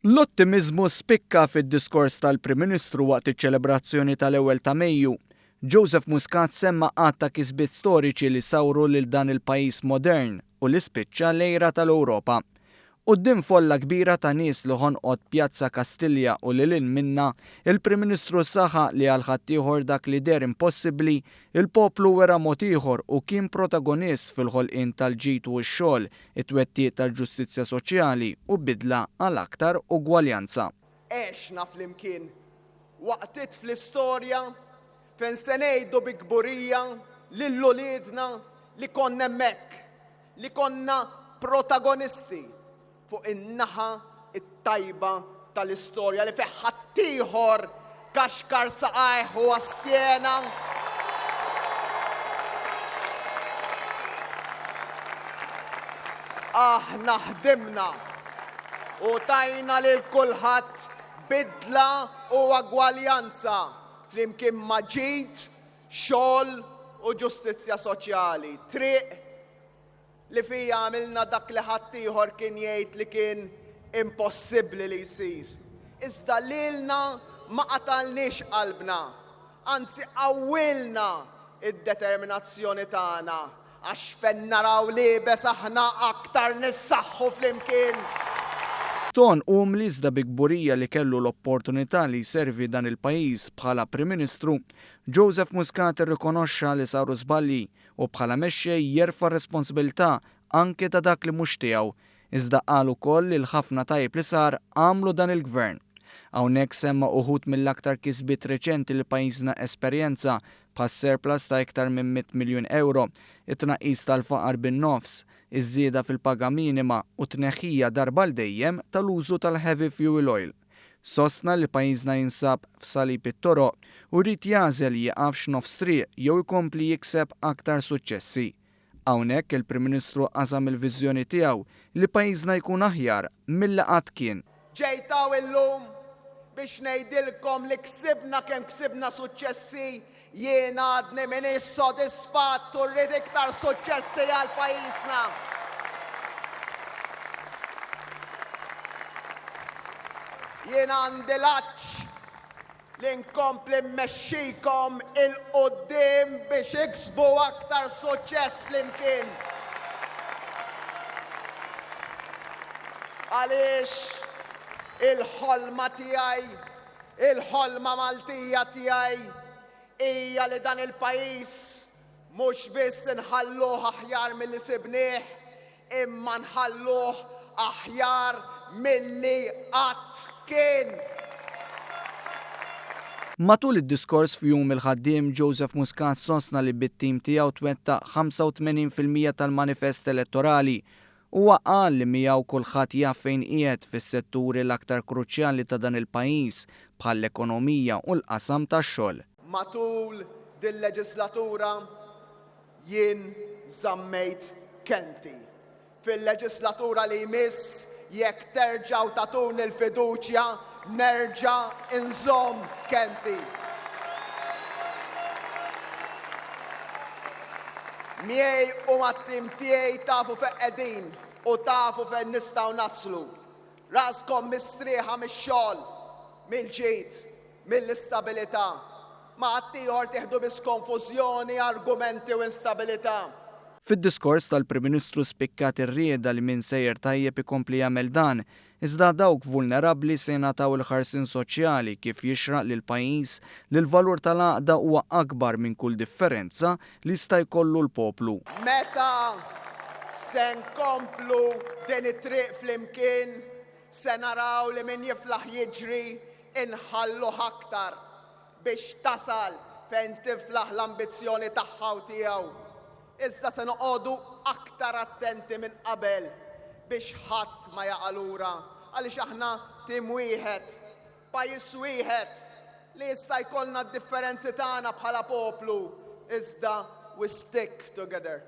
L-ottimiżmu spikka fid-diskors tal-Prim Ministru waqt iċ-ċelebrazzjoni tal-ewwel ta' Mejju. Joseph Muscat semma għadd ta' kisbiet storiċi li sawru lil dan il-pajjiż modern u li spiċċa l-għira tal-Ewropa. Quddiem folla kbira ta' nies li ħonqot Pjazza Kastilja u lil hinn minnha, il-Prim Ministru saħaq li għal ħaddieħor dak li deher impossibbli, il-poplu wera mod ieħor u kien protagonist fil-ħolqien tal-ġid u x-xogħol, it-twettiq tal-ġustizzja soċjali u bidla għal aktar ugwaljanza. Għexna flimkien waqtiet fl-istorja fejn se ngħidu bi kburija lil uliedna li konna hemmhekk, li konna protagonisti fuq in-naħa t-tajba tal-istorja li fih ħaddieħor kaxkar saqajh u astjena. Aħna ħdimna u tajna lil kulħadd bidla u agwaljanza flimkien ma' ġid, xogħol u ġustizzja soċjali. Triq Li fija għamilna dak li ħaddieħor kien jgħid li kien impossibbli li jsir. Iżda lilna ma qatalniex qalbna, anzi qawwilna d-determinazzjoni tagħna għax fejn naraw l-iebes aħna aktar nissaħħu flimkien. B'ton umli iżda bi kburija li kellu l-opportunità li jservi dan il-pajjiż bħala Prim Ministru, Joseph Muscat irrikonoxxa li saru żbalji u bħala mexxej jerfa' r-responsabilità anke ta' dak li mhux tiegħu, iżda qal ukoll li l-ħafna tajjeb li sar għamlu dan il-Gvern. Hawnhekk semma uħud mill-aktar kisbiet reċenti li pajjiżna esperjenza bħas-surplus ta' iktar minn 100 miljun ewro, it-tnaqqis tal-faqar bin-nofs, iż-żieda fil-paga minima u t-tneħħija darba għal dejjem tal-użu tal-heavy fuel oil. Sostna li pajjiżna jinsab f'salib it-toroq u jrid jagħżel jieqafx nofs triq jew ikompli jikseb aktar suċċessi. Hawnhekk il-Prim Ministru qasam il-viżjoni tiegħu li pajjiżna jkun aħjar milli qatt kien. Ġejt hawn illum biex ngħidilkom li ksibna kemm ksibna suċċessi Jien għadni m'iniex sodisfatt u rrid iktar suċċessi għal pajjiżna. Jien għandi l-għatx li nkompli mmexxikom 'il quddiem biex iksbu aktar suċċess flimkien. Għaliex il-ħolma tiegħi Il-ħolma Maltija tiegħi hija li dan il-pajjiż mhux biss inħalluh aħjar milli sibnieh, imma nħalluh aħjar milli qatt kien. Matul id-diskors f'Jum il-Ħaddiem, Joseph Muscat sostna li bit-tim tiegħu twettaq 85% tal-manifest elettorali Huwa qal li miegħu kulħadd jaf fejn qiegħed fis-setturi l-aktar kruċjali ta' dan il-pajjiż bħall-ekonomija u l-qasam tax-xogħol. Matul dil-leġislatura jien żammejt kelmti. Fil-leġislatura li jmiss jekk terġgħu tagħtuni l-fiduċja nerġa' nżomm kelmti. Miegħi u mat-tim tiegħi tafu fejn qegħdin u tafu fejn nistgħu naslu. Raskom mistrieħa mix-xogħol, mill-ġid, mill-istabilità. Ma' ħaddieħor tieħdu biss konfużjoni, argumenti u instabilità. Fid-diskors tal-Prim Ministru spikkat ir-rieda li min sejjer tajjeb ikompli jagħmel dan Iżda dawk vulnerabbli se jingħataw il-ħarsien soċjali kif jixraq lil pajjiż li l-valur tal-għaqda huwa akbar minn kull differenza li jista' jkollu l-poplu. Meta se nkomplu din it-triq flimkien, se naraw li min jiflaħ jiġri inħalluh aktar biex tasal fejn tiflaħ l-ambizzjoni tagħha u tiegħu. Iżda se noqogħdu aktar attenti minn qabel biex ħadd ma jaqa' lura għaliex aħna tim wieħed, pajjiż wieħed li jista' jkollna d-differenzi tagħna bħala poplu iżda we stick together.